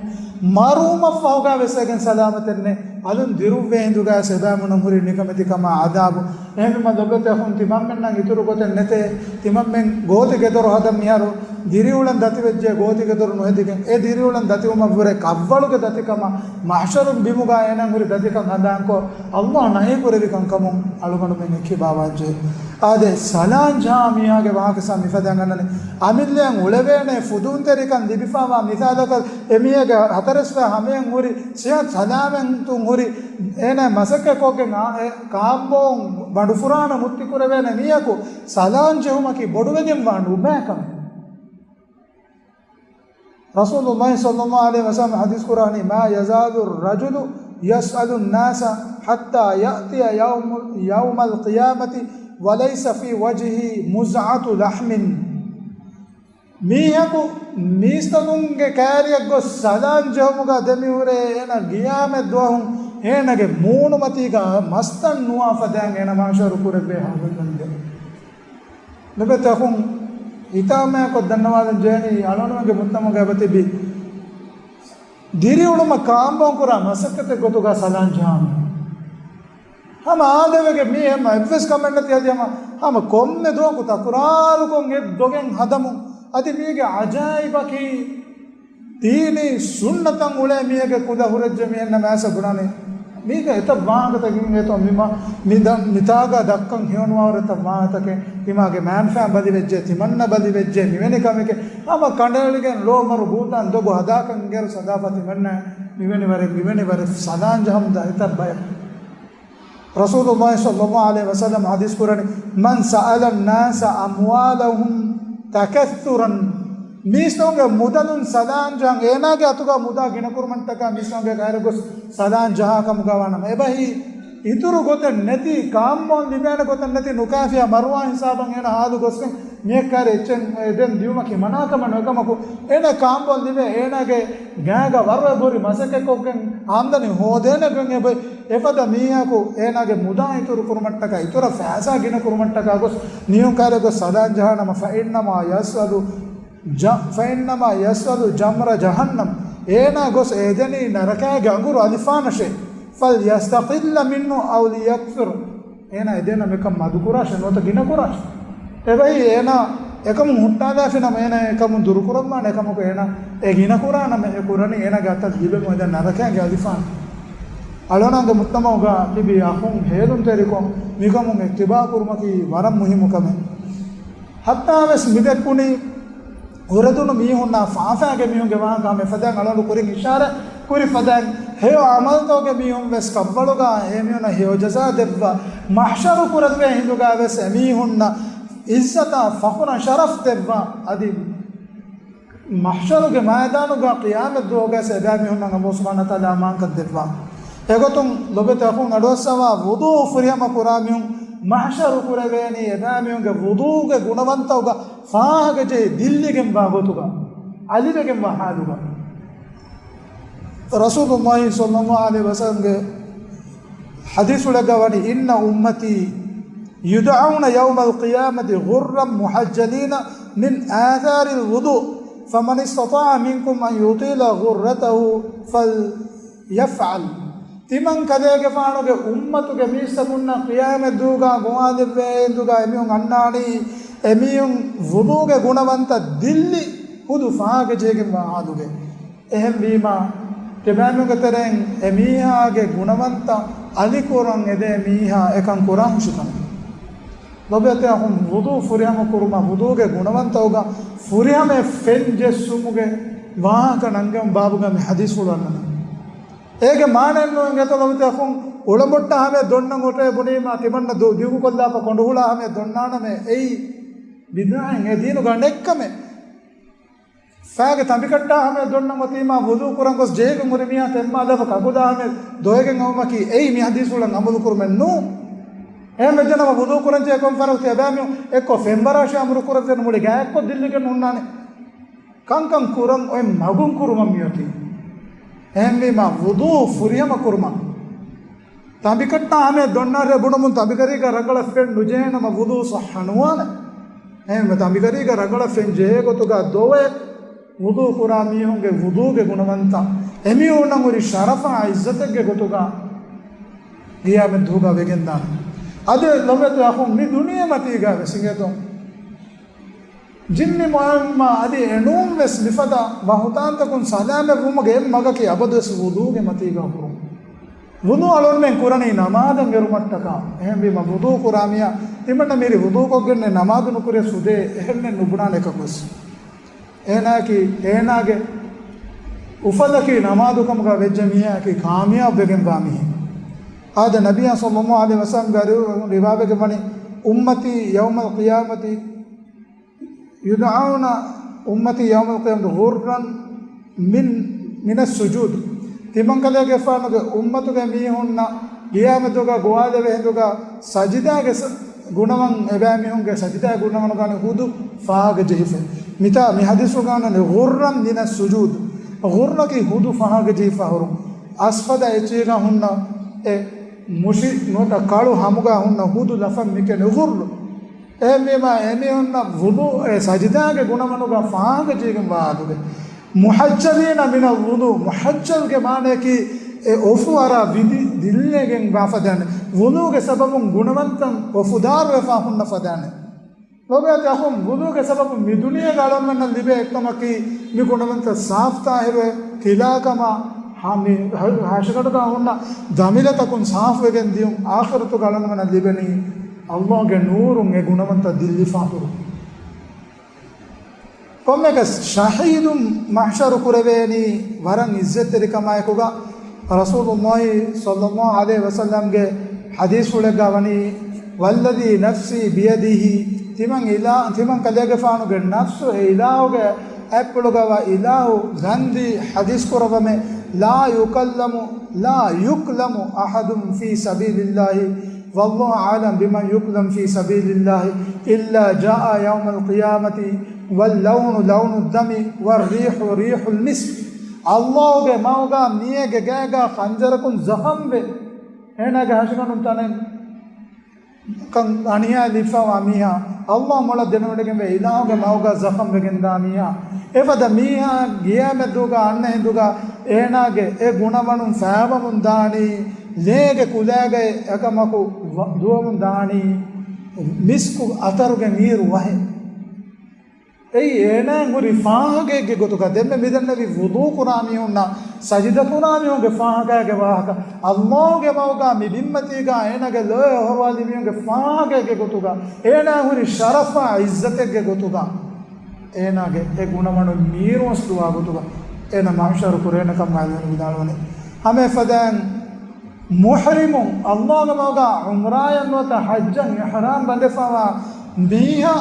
މަރުވުމަށްފަހުގަ ވެސް އޭގެން ސަލާމަތެއް ނެތް. އަލުން ދިރުއްވޭ ހިނދުގައި އެބައިމީހުންނަށް ހުރި ނިކަމެތިކަމާ ޢަޛާބު. އެހެންވީމަ ލޮބުވެތި އަޚުން، ތިމަންމެންނަށް އިތުރު ގޮތެއް ނެތޭ. ތިމަންމެން ގޯތިގެދޮރު ހަދަން މިހާރު ދިރިއުޅެން ދަތިވެއްޖެ، ގޯތިގެދޮރު ނުހެދިގެން، އެ ދިރިއުޅެން ދަތިވުމަށްވުރެ ކަށްވަޅުގެ ދަތިކަމަށް މަޙްޝަރު ބިމުގަ އޭނާ ހުރި ދަތިކަން ހަނދާންކޮށް، ﷲ ނަހީ ކުރެއްވި ކަންކަމުން އަޅުގަނޑުމެން އެއްކިބާވާންޖެ. އާދެ، ސަލާން ޖަހާ މީހާގެ ވާހަކަ ސާ މިފަދައިން އަންނަނީ. އަމިއްލައަށް އުޅެވޭނެ ފުދުންތެރިކަން ލިބިފާވާ މިސާލަކަށް، އެމީހެއްގެ ހަތަރެސްފަ ހަމަޔަށް ހުރި ސިހަތު ސަލާމަތުން ހުރި އޭނާ މަސައްކަތްކޮށްގެން އާ، އެ ކާނބޯން ބަނޑުފުރާނަ މުއްތި ކުރެވޭނެ މީހަކު ސަލާން ޖެހުމަކީ ބޮޑުވެގެންވާ ނުބައިކަމެއް. ރަސޫލުﷲ ޞައްލަﷲ ޢަލައިހި ވަސައްލަމަ ޙަދީޘް ކުރާނީ، ما يزال الرجل يسأل الناس حتى يأتي يوم، يوم القيامة وليس في وجهه مزعة لحم. މީހަކު މީސްތަކުންގެ ކާރިއަށް ގޮސް ސަލާން ޖެހުމުގަ ދެމިހުރޭ، އޭނަ ގިޔާމަތް ދުވަހު އޭނަގެ މޫނުމަތީގަ މަސްތައް ނުވާ ފަދައިން އޭނަ މަޙްޝަރު ކުރެއްވޭ ހަމަ ނުބެތަކުން ހިތާމަޔަކޮށް ދަންނަވާލަން ޖެހެނީ، އަޅުގަނޑުމެންގެ މުޖްތަމަޢުގަ އެބަތިބި ދިރިއުޅުމަށް ކާނބޯން ކުރާ މަސައްކަތެއް ގޮތުގަ ސަލާން ޖަހާ މީހުން. ހަމަ އާދެވެގެން މީ ހަމަ އެއްވެސް ކަމެއް ނެތި އަދި ހަމަ، ހަމަ ކޮންމެ ދުވަހަކު ތަކުރާރުކޮށް އެ ދޮގެއް ހަދަމުން އަދި މީގެ އަޖާއިބަކީ ދީނީ ސުންނަތަށް އުޅޭ މީހެއްގެ ކުލަ ހުރެއްޖެ މި އެންނަ މާސަ ބުނާނެ. މީގަ އެތައް ވާހަކަތަކެއް އިނގޭތޯ މި މަ-، މި ދަ-، މިތާގަ ދައްކަން ހެޔޮނުވާވަރު އެތައް ވާހަކަތަކެއް. ތިމާގެ މާންފާ ބަލިވެއްޖެ، ތިމަންނަ ބަލިވެއްޖެ، މިވެނި ކަމެކެއް. ހަމަ ކަނޑައެޅިގެން ލޯ މަރު ބޫތާން ދޮގު ހަދާކަން އިނގޭރު ސަދާފަ ތިމަންނަ މިވެނި ވަރެއް، މިވެނި ވަރެއް ސަލާން ޖަހަމުން ދާ އެތައް ބަޔަކު. ރަސޫލުﷲ ޞައްލަﷲ ޢަލައިހި ވަސައްލަމަ ޙަދީޘް ކުރަނީ، من سأل الناس أموالهم تكثرا މީސްތަކުންގެ މުދަލުން ސަލާން ޖަހަން، އޭނާގެ އަތުގަ މުދާ ގިނަ ކުރުމަށްޓަކާ މީސްތަކުންގެ ކައިރި ގޮސް ސަލާން ޖަހާ ކަމުގަ ވާނަމަ، އެބަހީ އިތުރު ގޮތެއް ނެތި، ކާންބޯން ލިބޭނެ ގޮތެއް ނެތި، ނުކާފިޔާ މަރުވާ ހިސާބަށް އޭނާ ހާލު ގޮސްގެން މިއެއްކައިރި އެއްޗެއް އެދެން ދިޔުމަކީ މަނާކަމެއް ނުވޭ. އެކަމަކު އޭނާ ކާންބޯން ލިބޭ، އޭނާގެ ގާގަ ވަރުވެ ބުރި މަސައްކަތްކޮށްގެން އާމްދަނީ ހޯދޭނެ ގޮތް އެބަ އެފަދަ މީހަކު އޭނާގެ މުދާ އިތުރު ކުރުމަށްޓަކާ، އިތުރަށް ފައިސާ ގިނަ ކުރުމަށްޓަކާ ގޮސް ނިޔުން ކައިރި ގޮސް ސަލާން ޖަހާނަމަ، فإنما يسأل ج-، فإنما يسأل جمر جهنم، އޭނާ ގޮސް އެދެނީ ނަރަކާގެ އަނގުރު އަލިފާނަށޭ، فليستقل منه أو ليكثر، އޭނާ އެދޭނަމަ އެކަން މަދުކުރާށޭ، ނުވަތަ ގިނަކުރާށޭ. އެބަހީ އޭނާ އެކަމުން ހުއްޓާލާފިނަމަ އޭނާ އެކަމުން ދުރުކުރައްވާނެ، އެކަމަކު އޭނާ އެ ގިނަކުރާނަމަ އެ ކުރަނީ އޭނާގެ އަތަށް ލިބެމުން އެދެން ނަރަކައިގެ އަލިފާން. އަޅުގަނޑުގެ މުޖްތަމަޢުގަ ތިބި އަޚުން ހޭލުންތެރިކޮށް މިކަމުން އިއްތިބާ ކުރުމަކީ ވަރަށް މުހިއްމު ކަމެއް. ހައްތާވެސް މި ދެއްކުނީ ހުރެދުނު މީހުންނާ ފާފައިގެ މީހުންގެ ވާހަކަ މިފަދައިން އަޅުގަނޑު ކުރިން އިޝާރާތް ކުރި ފަދައިން، ހެޔޮ އަމަލުތަކުގެ މީހުން ވެސް ކަށްވަޅުގަ އެމީހުންނަށް ހެޔޮ ޖަޒާ ދެއްވާ، މަޙްޝަރު ކުރެވޭ ހިނދުގަ ވެސް އެމީހުންނަށް ޢިއްޒަތާ ފަޚުރާ ޝަރަފް ދެއްވާ، އަދި މަޙްޝަރުގެ މައިދާނުގަ ޤިޔާމަތް ދުވަހުގަ ވެސް އެބައިމީހުންނަށް ﷲ ސުބްޙާނަހޫ ވަތަޢާލާ އަމާންކަން ދެއްވާ. އެގޮތުން ލޮބުވެތި އަޚުން އަޑުއައްސަވާ، ވުޟޫ ފުރިހަމަ ކުރާ މީހުން މަޙްޝަރު ކުރެވޭނީ އެބައިމީހުންގެ ވުޟޫގެ ގުނަވަންތަކުގަ ފާހަގަޖެހި ދިއްލިގެންވާ ގޮތުގަ، އަލިވެގެންވާ ޙާލުގަ. ރަސޫލުﷲ ޞައްލަﷲ ޢަލައިހި ވަސައްލަމްގެ ޙަދީޘުޅެއްގަ ވަނީ، إن أمتي يدعون يوم القيامة غرا محجلين من آثار الوضوء، فمن استطاع منكم أن يطيل غرته فليفعل. ތިމަން ކަލޭގެފާނުގެ އުއްމަތުގެ މީސްތަކުންނަށް ޤިޔާމަތްދުވަހުގަ ގޮވާލެއްވޭ ހިނދުގަ އެމީހުން އަންނާނީ، އެމީހުން ވުޟޫގެ ގުނަވަންތައް ދިއްލި ހުދު ފާހަގަޖެހިގެންވާ ޙާލުގަ. އެހެންވީމާ، ތިބާމީހުންގެ ތެރެއިން އެމީހާގެ ގުނަވަންތައް އަލިކުރަން އެދޭ މީހާ އެކަން ކުރާހުށިކަމެއް. ލޮބުވެތި އަޚުން، ވުޟޫ ފުރިހަމަ ކުރުމަށް، ވުޟޫގެ ގުނަވަންތަކުގަ ފުރިހަމަޔަށް ފެން ޖެއްސުމުގެ ވާހަކަ ނަންގަމުން ބާބުގަ މި ޙަދީޘްފުޅު އަންނަނީ. އޭގެ މާނައެއް ނޫން އެނގޭތޯ ލޮބުވެތި އަޚުން، އުޅަނބުއްޓާ ހަމަޔަށް ދޮންނަން އޮތޭ ބުނީމާ، ތިމަންނަ ދު-، ދިގުކޮށްލާފަ ކޮނޑުހުޅާ ހަމަޔަށް ދޮންނާނަމޭ، އެއީ ބިދްޢައެއް، އެ ދީނުގަ ނެއްކަމެއް. ފައިގެ ތަނބިކައްޓާ ހަމަޔަށް ދޮންނަން އޮތީމާ، ވުޟޫ ކުރަން ގޮސް ޖެހިގެން ހުރި މީހާ ތެންމާލާފަ ކަކުދާ ހަމަޔަށް ދޮވެގެން އައުމަކީ އެއީ މި ޙަދީޘްފުޅަށް ޢަމަލު ކުރުމެއް ނޫން. އެހެންވެއްޖެނަމަ ވުޟޫ ކުރަންޖެހޭ ކޮންފަހަރަކު ތިޔަބައިމީހުން އެއްކޮށް ފެންވަރާށޭ އަމުރު ކުރައްވަން މުޅި ގާތްކޮށް ދިއްލިގެން ހުންނާނެ. ކަންކަން ކުރަން އޮތް މަގުން ކުރުމަށް މިއޮތީ. އެހެންވީމާ، ވުޟޫ ފުރިހަމަ ކުރުމަށް. ތަނބިކައްޓާ ހަމަޔަށް ދޮންނާށޭ ބުނުމުން ތަނބިކަރީގަ ރަނގަޅަށް ފެން ނުޖެހޭނަމަ ވުޟޫ ޞައްޙަ ނުވާނެ. އެހެންވެ، ތަނބިކަރީގަ ރަނގަޅަށް ފެން ޖެހޭ ގޮތުގަ ދޮވެ ވުޟޫ ކުރާ މީހުންގެ ވުޟޫގެ ގުނަވަންތައް އެމީހުންނަށް ހުރި ޝަރަފާ ޢިއްޒަތެއްގެ ގޮތުގަ ޤިޔާމަތް ދުވަހުގަ ވެގެންދާނެ. އަދި ލޮބުވެތި އަޚުން، މި ދުނިޔެމަތީގަ ވެސް އިނގޭތޯ، ޖިންނި މާމާ އަދި އެނޫން ވެސް މިފަދަ ބަހުތާންތަކުން ސަލާމަތްވުމުގެ އެއް މަގަކީ އަބަދުވެސް ވުޟޫގެ މަތީގަ ހުރުން. ވުޟޫ އަޅުގަނޑުމެން ކުރަނީ ނަމާދަށް އެރުމަށްޓަކާ. އެހެންވީމަ، ވުޟޫ ކުރާ މީހާ ތިމަންނަ މިރި ވުޟޫކޮށްގެންނެއް ނަމާދު ނުކުރޭ ސުދޭ އެހެންނެއް ނުބުނާނެ އެކަކުވެސް. އޭނާއަކީ، އޭނާގެ އުފަލަކީ ނަމާދު ކަމުގަ ވެއްޖެ މީހާއަކީ ކާމިޔާބު ވެގެންވާ މީހެއް. އާދެ، ނަބިއްޔާ ޞައްލައްލާހު ޢަލައިހި ވަސައްލަމްގެ ރިވާވެގެން ވަނީ، أمتي يوم القيامة يدعون، أمتي يوم القيامة غرا من، من السجود. ތިމަންކަލޭގެފާނުގެ އުއްމަތުގެ މީހުންނަށް ޤިޔާމަތުގަ ގޮވާލެވޭ ހިނދުގަ ސަޖިދާގެ ސަ-، ގުނަވަން، އެބައިމީހުންގެ ސަޖިދާގެ ގުނަވަނުގަ ވަނީ ހުދު ފާހަގަ ޖެހިފަ. މިތާ މި ޙަދީޘުގަ ވަނީ غرا من السجود. ޣުއްރަކީ ހުދު ފާހަގަ ޖެހިފަ ހުރުން. އަސްފަދަ އެއްޗެހިގަ ހުންނަ އެ މުށި ނުވަތަ ކަޅު ހަމުގަ ހުންނަ ހުދު ލަފަން މިކެން ޣުއްރު. އެހެންވީމާ، އެމީހުންނަށް ވުޟޫ، އެ ސަޖިދާގެ ގުނަވަނުގަ ފާހަގަޖެހިގެންވާ އަދުގެ. محجلين من الوضوء، މުޙައްޖަލްގެ މާނަޔަކީ އެ އޮފު އަރާ ވިދި ދިއްލިގެން ވާ ފަދައިން، ވުޟޫގެ ސަބަބުން ގުނަވަންތައް އޮފުދާރުވެފާ ހުންނަ ފަދައިން. ލޮބުވެތި އަޚުން، ވުޟޫގެ ސަބަބުން މި ދުނިޔޭގަ އަޅުގަނޑުމެންނަށް ލިބޭ އެއްކަމަކީ، މި ގުނަވަންތައް ސާފުތާހިރުވެ، ތިލާކަމާ، ހަ-، މި ހަ-، ހަށިގަނޑުގަ ހުންނަ ދަމިލަތަކުން ސާފުވެގެން ދިޔުން. އާޚިރަތުގަ އަޅުގަނޑުމެންނަށް ލިބެނީ ﷲގެ ނޫރުން އެ ގުނަވަންތައް ދިއްލިފާ ހުރުން. ކޮންމެއަކަސް ޝަހީދުން މަޙްޝަރު ކުރެވޭނީ ވަރަށް އިއްޒަތްތެރިކަމާއެކުގަ، ރަސޫލުﷲ ޞައްލަﷲު ޢަލައިހި ވަސައްލަމްގެ ޙަދީޘްފުޅެއްގަ ވަނީ، والذي نفسي بيده، ތިމަން އިލާ-، ތިމަން ކަލޭގެފާނުގެ ނަފްސު އެ އިލާހުގެ އަތްޕުޅުގަ ވާ އިލާހު ގަންދީ ޙަދީޘް ކުރައްވަމޭ، لا يكلم، لا يكلم أحد في سبيل الله، والله أعلم بمن يكلم في سبيل الله، إلا جاء يوم القيامة واللون لون الدم والريح ريح المسك. ﷲ ގެ މަގުގަ މީހެއްގެ ގައިގަ ޚަންޖަރަކުން ޒަޚަމްވެ، އޭނާގެ ހަށިގަނޑުން ތަނެއް ކަން އަނިޔާ ލިބިފަވާ މީހާ، ﷲ މޮޅަށް ދެނެވޮޑިގެންވެ އިލާހުގެ މަގުގަ ޒަޚަމް ވެގެންދާ މީހާ، އެފަދަ މީހާ ގިޔަމަދުގަ އަންނަ ހިނދުގަ އޭނާގެ އެ ގުނަވަނުން ފާވަމުން ދާނީ، ލޭގެ ކުލައިގައި އެކަމަކު ވަ-، ދުވަމުން ދާނީ، މިސްކު އަތަރުގެ މީރު ވަހެއް. އެއީ އޭނާއަށް ހުރި ފާހަގައެއްގެ ގޮތުގަ. ދެންމެ މިދަންނަވީ ވުޟޫ ކުރާ މީހުންނަށް، ސަޖިދަ ކުރާ މީހުންގެ ފާހަގައިގެ ވާހަކަ. ﷲ ގެ މަގުގަ މި ބިންމަތީގަ އޭނާގެ ލޯ އޮހޮރުވާލި މީހުންގެ ފާހަގައެއްގެ ގޮތުގަ، އޭނާއަށް ހުރި ޝަރަފާ ޢިއްޒަތެއްގެ ގޮތުގަ، އޭނާގެ އެ ގުނަވަނު މީރުވެސް ދުވާ ގޮތުގަ އޭނާ މަޙްޝަރު ކުރޭނެ ކަމަށް އަލި ވިދާޅުވަނީ. ހަމަ އެފަދައިން މުޙްރިމުން ﷲ ގެ މަގުގަ ޢުމްރާއަށް ނުވަތަ ޙައްޖަށް އިޙްރާމް ބަނދެފަވާ މީހާ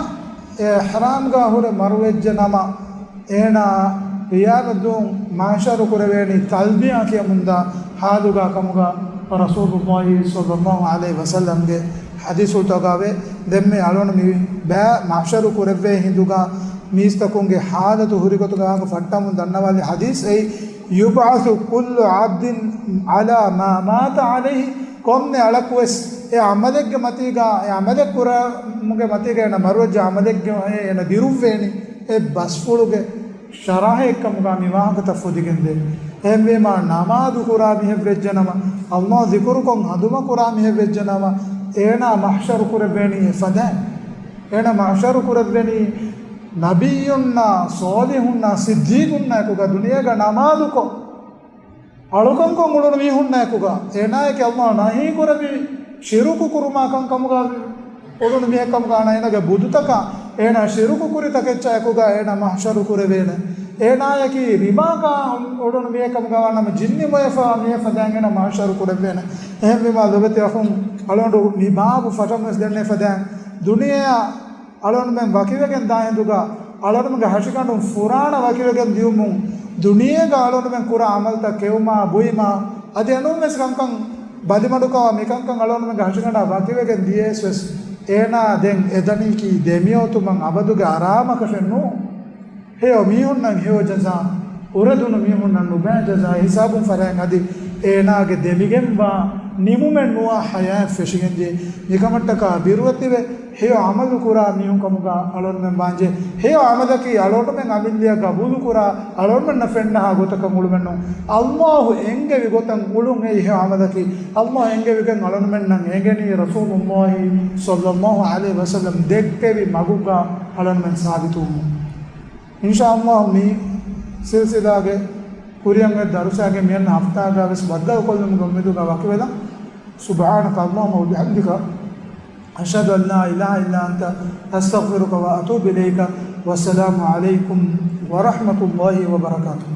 އެ އިޙްރާމްގަ ހުރެ މަރުވެއްޖެ ނަމަ، އޭނާ ޤިޔާމަތްދުވަހު މަޙްޝަރު ކުރެވޭނީ ތަލްބިޔާ ކިޔަމުންދާ ޙާލުގަ ކަމުގަ ރަސޫލުﷲ ޞައްލަﷲ ޢަލައިހި ވަސައްލަމްގެ ޙަދީޘުތަކުގަ ވޭ. ދެންމެ އަޅުގަނޑު މި ބައި މަޙްޝަރު ކުރެވޭ ހިނދުގަ މީސްތަކުންގެ ޙާލަތު ހުރިގޮތުގަ ފައްޓަމުން ދަންނަވާލި ޙަދީޘް އެއީ، يبعث كل عبد على ما مات عليه، ކޮންމެ އަޅަކުވެސް އެ ޢަމަލެއްގެ މަތީގަ، އެ ޢަމަލެއް ކުރުމުގެ މަތީގަ އޭނަ މަރުވެއްޖެ ޢަމަލެއްގެ އޭނަ ދިރުއްވޭނީ. އެ ބަސްފުޅުގެ ޝަރަޙައެއްކަމުގަ މި ވާހަކަތައް ފުދިގެންދޭ. އެހެންވީމާ، ނަމާދު ކުރާ މީހެއް ވެއްޖެނަމަ، ﷲ ޛިކުރުކޮށް ހަނދުމަ ކުރާ މީހެއް ވެއްޖެނަމަ، އޭނާ މަޙްޝަރު ކުރެވޭނީ އެފަދައިން. އޭނާ މަޙްޝަރު ކުރެވޭނީ ނަބިއްޔުންނާ، ޞާލިޙުންނާ، ޞިއްދީޤުންނާ އެކުގަ ދުނިޔޭގަ ނަމާދުކޮށް، އަޅުކަންކޮށް އުޅުނު މީހުންނާ އެކުގަ، އޭނާއަކީ ﷲ ނަހީ ކުރެއްވި ޝިރުކު ކުރުމާ ކަންކަމުގަ އުޅުނު މީހެއްކަމުގަ އަންނަ އޭނާގެ ބުދުތަކާ، އޭނާ ޝިރުކު ކުރި ތަކެއްޗާ އެކުގަ އޭނާ މަޙްޝަރު ކުރެވޭނެ. އޭނާއަކީ ރިބާކާ އުޅުނު މީހެއްކަމުގަ ވާނަމަ، ޖިންނި މޮޔަފާ މީހެއް ފަދައިން އޭނާ މަޙްޝަރު ކުރެވޭނެ. އެހެންވީމާ، ލޮބުވެތި އަޚުން، އަޅުގަނޑު މި ބާބު ފަށަން ވެސް ދެންނެވި ފަދައިން ދުނިޔެއާ އަޅުގަނޑުމެން ވަކިވެގެން ދާ ހިނދުގަ، އަޅުގަނޑުމެންގެ ހަށިގަނޑުން ފުރާނަ ވަކިވެގެން ދިޔުމުން، ދުނިޔޭގަ އަޅުގަނޑުމެން ކުރާ ޢަމަލުތައް ކެއުމާ، ބުއިމާ، އަދި އެނޫންވެސް ކަންކަން ބަލިމަޑުކަމާ، މިކަންކަން އަޅުގަނޑުމެންގެ ހަށިގަނޑާ ވަކިވެގެން ދިޔަޔަސް ވެސް، އޭނާ ދެން އެދަނީކީ ދެމިއޮތުމަށް އަބަދުގެ އަރާމަކަށެއް ނޫން. ހެޔޮ މީހުންނަށް ހެޔޮ ޖަޒާ، އުރެދުނު މީހުންނަށް ނުބައި ޖަޒާ ހިސާބުން ފަރާތް އަދި އޭނާގެ ދެމިގެންވާ ނިމުމެއް ނުވާ ޙަޔާތް ފެށިގެންދިޔަ. މިކަމަށްޓަކާ ބިރުވެތިވެ، ހެޔޮ ޢަމަލު ކުރާ މީހުން ކަމުގަ އަޅުގަނޑުމެން ވާންޖެ. ހެޔޮ ޢަމަލަކީ އަޅުގަނޑުމެން އަމިއްލައަށް ގަބޫލު ކުރާ، އަޅުގަނޑުމެންނަށް ފެންނަހާ ގޮތަކަށް އުޅުމެއް ނޫން. ﷲ އެންގެވި ގޮތަށް އުޅުން އެއީ ހެޔޮ ޢަމަލަކީ. ﷲ އެންގެވިގެން އަޅުގަނޑުމެންނަށް އެނގެނީ ރަސޫލުﷲ ޞައްލަﷲ ޢަލައިހި ވަސައްލަމް ދެއްކެވި މަގުގަ އަޅުގަނޑުމެން ސާބިތުވުމުން. އިންޝާﷲ މި ސިލްސިލާގެ ކުރިއަށް އޮތް ދަރުސާގެ މިއަންނަ ހަފްތާގަ ވެސް ބައްދަލުކޮށްލުމުގެ އުއްމީދުގަ ވަކިވެލަން. سبحانك اللهم وبحمدك، أشهد أن لا إله إلا أنت، أستغفرك وأتوب إليك. والسلام عليكم ورحمة الله وبركاته.